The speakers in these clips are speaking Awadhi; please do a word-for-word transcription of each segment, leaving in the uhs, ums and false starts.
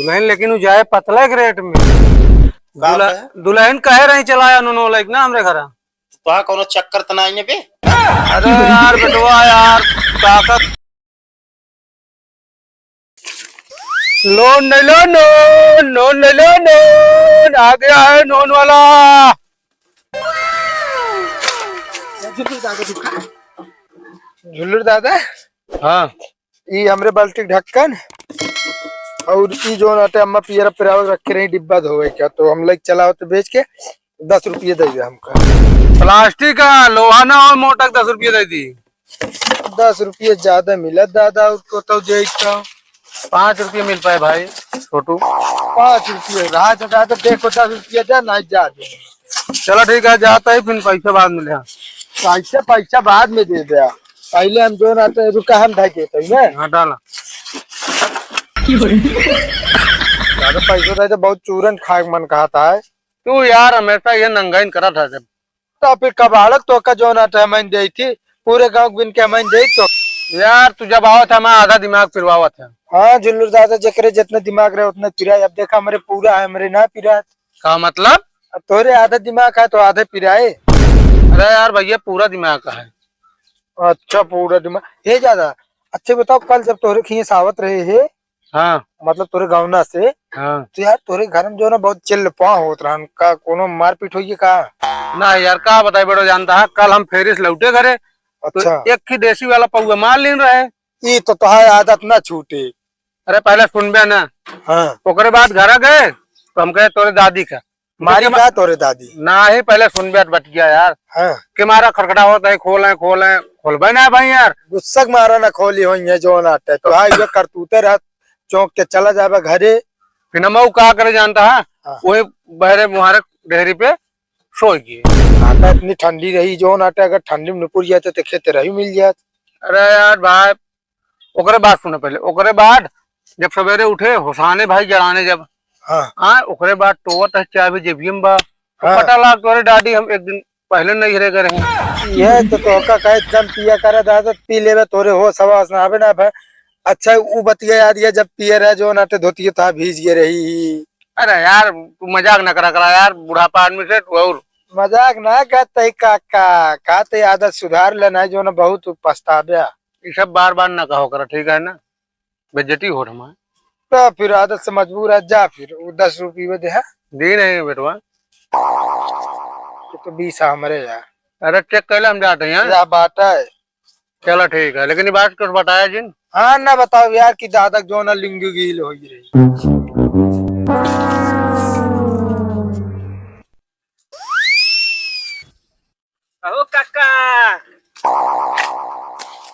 दुलहिन लेकिन उ जाए पतला के रेट में। का दुला-, बताया? दुलहिन कहे रही चलाया नूनो लाइक ना हमरे घरा। तो हाँ, कौनो चक्कर त ना आइने बे? अरे यार बेटवा यार, ताकत। लोन नहीं लो, नोन, नोन नहीं लो, नोन, आ गया है नोन वाला। झुल्लुर दादा। हाँ। ई हमरे बाल्टी के ढक्कन और ई जोन आटे अम्मा पियरा पिरावल रखे रही डिब्बा धोवे का, तो हम लेके चला होते बेच के दस रुपये दे दे हमका। प्लास्टिक का लोहा ना हो मोटा, दस रुपये दे दी। दस रुपये ज्यादा मिला दादा, उसको तो दे देता हूँ। पाँच रुपये मिल पाए भाई छोटू। पाँच रुपये रहा तो दादा, देखो दस रुपये दे, नहीं जा दे। चलो ठीक है, जाता ही, फिर पैसा बाद में ले आ। पैसा, पैसा बाद में दे दे, पहले हम जोन आटे रुका, हम ढाई देते हैं ना। हाँ, डाला। ज्यादा पैसा दे तो बहुत चूरन खाए के मन कहता है। तू यार हमेशा ये नंगाइन करत है जब। तो फिर कबाड़क तो का जोन आटे हमइन देई थी, पूरे गाँव के बिन के हमइन देई तो। यार तू जब आवत है, हमारा आधा दिमाग पिरवावत है। हाँ, झुल्लुर दादा, जेकरे जितना दिमाग रहे उतना पिराए। अब देखा, हमरे पूरा है, हमरे ना पिरात। का मतलब? अब तोरे आधा दिमाग है तो आधे पिराए। अरे यार भैया, पूरा दिमाग का है। अच्छा, पूरा दिमाग। हे दादा, अच्छा बताओ, कल जब तोरे खिए से आवत रहे हे, हाँ। मतलब तोरे गाँव ना से, हाँ। तो यार तोरे घर में जो ना बहुत चिल्लपा होत रहन का, कोनो मारपीट होइए का? ना यार, का बताई बड़ो, जानता है, कल हम फेरी से लौटे घरे, अच्छा। तो एक ही देसी वाला पौआ मार लीन रहे। ई तो तोहार आदत ना छूटे। अरे पहले सुनबे ना। हाँ। ओकरे बाद घर आ गए, तो हम कहे तोरे दादी का। मारी के मा-, का तोरे दादी? ना ही, पहले सुनबे तो बतिया यार। हाँ। के मारा खटखटा होता है, खोले, खोले, खोलबे ना भाई यार। गुस्सा के मारा ना खोली होई है जोन आटे। तो आई जो करतूते रह, चौंक के चला जाबे घरे। फिर हम का करे जानता है? हाँ। वही बहरे मुहारे डेहरी पे सोई गए। आटा इतनी ठंडी रही जोन आटे, अगर ठंडी में नुपुर जाते तो खेते रही मिल जात। अरे यार भाई, ओकरे बाद सुने पहले, ओकरे बाद जब सवेरे उठे, होसाने भाई जराने जब, हाँ। हाँ, ओकरे बाद टोवत है चाबी जेबिये में बा। तो हाँ। पता लाग तोरे दादी हम एक दिन पहले नहीं रह गए रहे। ये तो तोका कहे एकदम पिया करे दादा, पी लेबे तोरे होस हवास ना आवे ना बे। अच्छा, उ बतिया याद ये जब पिए रहे जोन आटे धोतिये तो भीज गए रही। अरे यार, तू मजाक ना करा करा यार, बुढ़ापा आदमी से तू और। मजाक ना कहते ही काका, कहते आदत सुधार लेना है, जो ना बहुत पछतावे। ये सब बार बार ना कहो करा, ठीक है ना? बेइज्जती हो रहा है। तो फिर आदत से मजबूर है, जा फिर वो दस रुपये दे है। दी नहीं बेटवा। ये तो बीस हमरे यार। अरे चेक कर ले, हम जाते हैं। या बात है। चलो ठीक है, लेकिन ये बात कुछ बताया जिन। हाँ ना बताओ यार कि दादा जो ना लिंगी गील हो रही। अहो काका।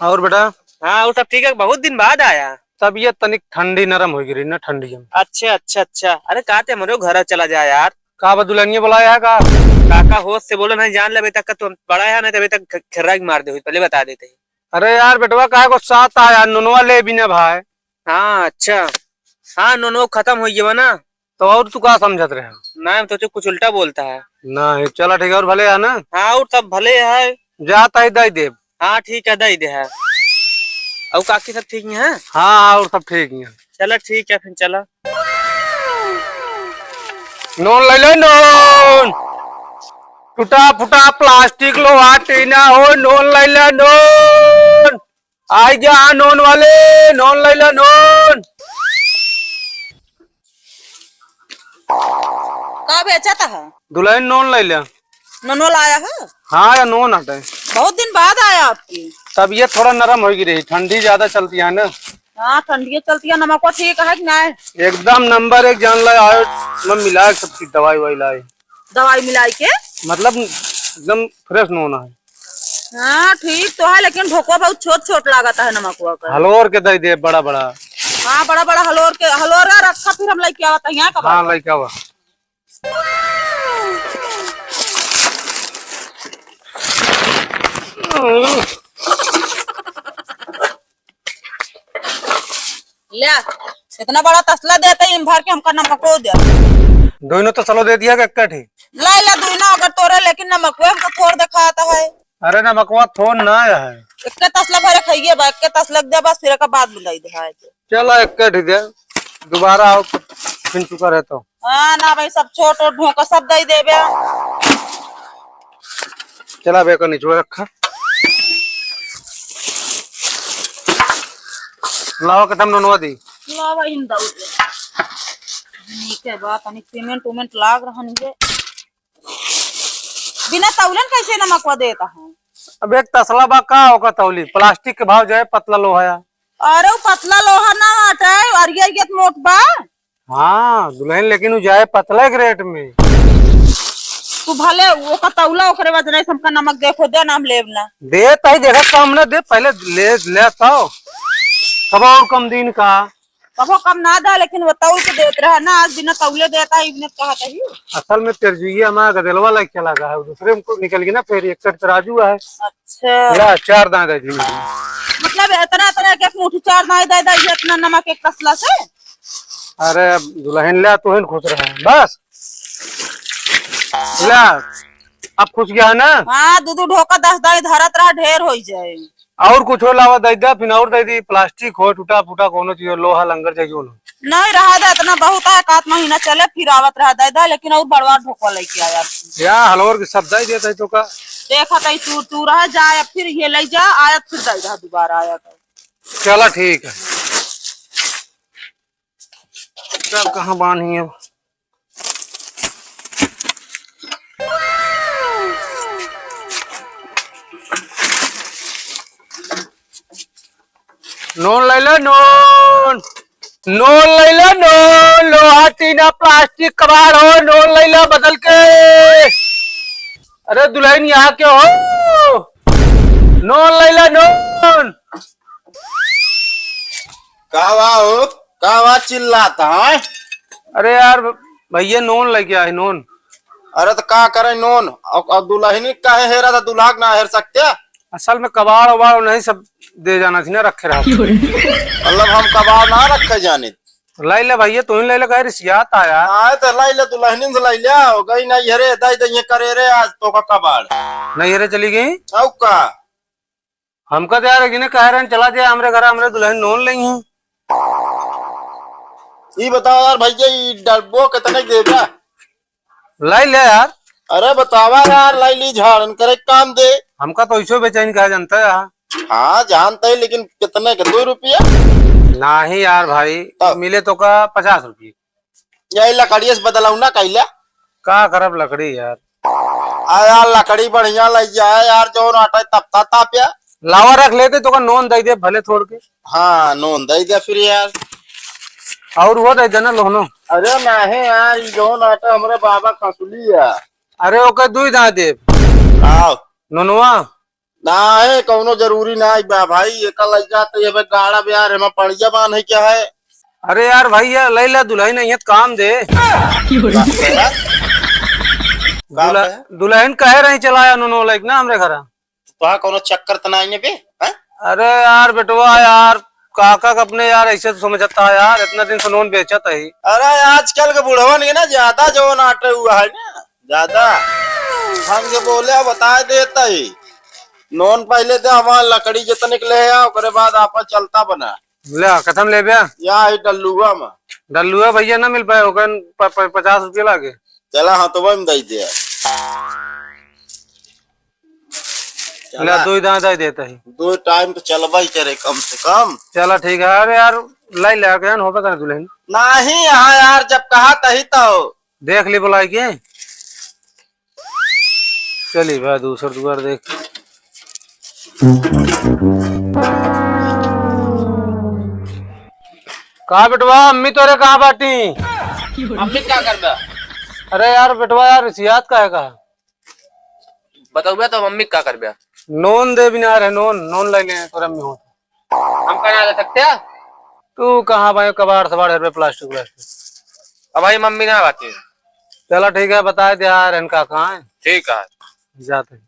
और बेटा? हाँ, वो सब ठीक है, बहुत दिन बाद आया। तबीयत तनिक ठंडी नरम हो गई रही ना, ठंडी में। अच्छा, अच्छा, अच्छा। अरे, का ते हमरो घर चला जा यार। का बा, दुल्हनिया बुलाया है का? काका, होश से बोलो, नहीं जान लेबे तक का तुम बड़ा है ना, तबे तक ख-, खर्रा के मार दे हुई, पहले बता देते हैं। अरे यार, बेटवा, काहे को साथ आया, नुनवा ले बिना भाई। हाँ, अच्छा। हाँ, नुनवा खत्म हो गया ना। तो और तू का समझत रहे? ना, हम सोचे कुछ उल्टा बोलता है। नहीं, चला ठीक है, और भले है ना? हाँ, और सब भले है। जाता ही दे देब। हाँ, ठीक है, दे दे है। और काकी सब ठीक ही हैं? हाँ, और सब ठीक ही हैं। चला ठीक है, फिर चला। नोन ले ले, नोन। टूटा फूटा प्लास्टिक लोहा टीना हो, नोन ले ले, नोन। आई जा नोन वाले, नोन ले ले, नोन। का बेचत है? दुल्हन नोन ले ले। नोनो लाया है? हाँ, या नोन हटे। बहुत दिन बाद आया आपकी। तबीयत थोड़ा नरम होगी रही, ठंडी ज्यादा चलती है ना। हाँ, ठंडी चलती है। नमक ठीक है कि नहीं? एकदम नंबर एक जान लाए, आयो, मैं मिलाए सब चीज, दवाई ववाई लाए। दवाई मिलाई के? मतलब एकदम फ्रेश नोन है। हाँ, ठीक तो है, लेकिन ढोकवा बहुत छोट छोट लागत है नमकवा का। हलोर के दे दे, बड़ा बड़ा। हाँ, बड़ा बड़ा हलोर के, हलोरा रखा, फिर हम लेके आवत है यहाँ का हाँ, बाबा। लेके आवा। ले, इतना बड़ा तसला देते, इन भर के हमका नमको दे। दोनों तसलो दे दिया कि एक ही? ले, ले, दोनों अगर तोरे, लेकिन नमकवे हमका थोड़ दिखाता है। अरे, नमकवा थोड़ ना है। एक तसला भरे खाइए बा, एक तसला दे बस, फिर एक बाद बुलाई दे है। चलो, एक ही दे, दोबारा आओ। फिन चुका रहे तो। हाँ ना भाई, सब छोट और ढोका सब दे देबे। चला बे, का निचवा रखा। लावा, कतम नोनवा दी। लावा, इन दऊ दे। नीक है बात, तनी सीमेंट उमेंट लाग रहन जे। बिना तौलन कैसे नमकवा देता है? अब एक तसला बा का, ओका तौली, प्लास्टिक के भाव जाए, पतला लोहा या। अरे, उ पतला लोहा ना बाटे, अरिया अरिया त मोट बा। हाँ दुल्हन, लेकिन उ जाए पतला के रेट में। तू भले ओका तौला, ओकरे वजन से हमका नमक देखो दे ना, हम लेब ना। दे तही देखा, कम ना दे, पहले ले, ले तो। कब और कम दिन का? कबो कम ना दा, लेकिन वो तौल के देत रहा ना, आज बिना तौले देता, ई बिना कहत ही। असल में तेरजुइया हमारा गदेलवा लेके चला गया है, वो दूसरे में को निकल गया ना, फिर एक कट तराजू है। अच्छा। ला, चार दाएं दे दी। मतलब इतना, इतना एक, एक मुट्ठी चार दाएं दे दा, ये इतना नमक एक तसला से? अरे, अब दुल्हन ला, तू ही खुश रहे, बस। ला, अब खुश गया है ना? हाँ, दू दू ढोका दस दाएं धरत रहा, ढेर होई जाए। और कुछ हो लावा दे दे, फिर और दे दी, प्लास्टिक हो, टूटा फूटा कोनो चीज हो, लोहा लंगर चाहे जौन हो। नहीं, रहा दे, इतना बहुत है, एक आध महीना चले, फिर आवत रहा दे दे, लेकिन और बड़वा ढोकवा लेके आया। या हलवर के सब दे देता है तो का? देखा तई तू, तू रह जा, अब फिर ये ले जा, आया फिर दे दे, दोबारा आया तो। चला ठीक है। चल, कहाँ बान्ही अब? नोन ले ले, नोन। नोन ले ले, नोन। लोहा, टीना, प्लास्टिक, कबाड़ हो, नोन ले ले बदल के। अरे दुल्हन, यहाँ के हो? नोन ले ले, नोन। का बा हो? का बा चिल्लात है? अरे यार, भैया नोन लेके आए, नोन। अरे तो का करे नोन? अब, अब दुल्हनी काहे हेरा था, दुल्हा के ना हेर सकते? असल में कबाड़ वबाड़ नहीं सब दे जाना थी ना, रखे रहा। मतलब हम कबाड़ ना रखे जाने। तो लाई ले भैया, तू ही लाई ले, काहे रिसियात आया? आए तो लाई ले, दुल्हनिन से लाई ले, हो गई ना ये रे, दाई दे ये करे रे, आज तो का कबाड़। नहीं रे, चली गई? औ का? हमका तो यार एक जने कह रहे हैं, चला जाए हमरे घर, हमरे दुल्हन नोन लेंगी। ई बताओ यार भैया, ई डब्बो कितने के देबा? लाई ले यार। अरे बतावा यार, लाई ली झाड़न करे काम दे। हमका तो ऐसो बेचैन कहा जानता है यार। हाँ जानता है, लेकिन कितने के? दो रुपया? नहीं यार भाई, तब? मिले तो का पचास रुपये। यही लकड़िया से बदलौना कैला। का करब लकड़ी यार? आ यार, लकड़ी बढ़िया लग जाए यार, जौन आटा तपता ताप यार। लावा रख लेते तो का नोन दे दे भले थोड़ के। हाँ, नोन दे दे फिर यार। और वो दे देना लोहनो। अरे नाहे यार, ई जौन आटा हमरे बाबा खसुली है। अरे ओके दुई दाएं देब। आओ। नोनवा। नाहे, कौनो जरूरी नाहीं बा भाई, एका लइका त ये बे गाड़ा बे यार, एमा पड़िया बांध है क्या है? अरे यार भैया, लइ ला दुल्हन, नहीं है त काम दे। का कहे? का दुल्ह-, कहे? दुल्हन कहे रही चलाया नोनो लाइक ना हमरे घरा। तोहा कौनो चक्कर त नाहीं है बे? हैं? अरे यार बेटवा यार, काका का अपने यार ऐसे तो समझता है यार, इतना दिन से नोन बेचत है। अरे आजकल के बुढ़वन के ना ज्यादा जौन आटे हुआ है ना, ज्यादा। हमसे बोले, बता देता ही। नोन पहले दे, हमार लकड़ी जितने के ले आ, ओकरे बाद आपन चलता बना। ले, कथम लेबे? या ही डल्लुआ में। डल्लुआ भैया ना मिल पाए, ओकन प-, प-, पचास रुपया लागे। चला, हाँ, तो वही में दे दे। ले, चला। दो ही दाएं दाएं देता ही। दो टाइम तो चलबा ही करे कम से कम। चला, ठीक है। अरे यार, लाई ले, ज्ञान होबे करे दुल्हन। नहीं, यहाँ यार, जब कहा तही तो। देख ली बुलाई के। चली भाई, दूसर दुआर देख। का बेटवा, अम्मी तोरे कहाँ बाटी? अम्मी का करबा? अरे यार बेटवा, यार रिसियात का है का? बतौबे तो मम्मी का करबे? नोन दे बिना रहे, नोन, नोन ले ले तोरे अम्मी हो। हम कहाँ ले सकते हैं? तू कहाँ भाई, कबाड़ सबाड़ हेरबे, प्लास्टिक व्लास्टिक। अब भाई मम्मी ना बाटी। चला ठीक है, बताए दे यार इनका कहाँ है। ठीक है। जाते हैं।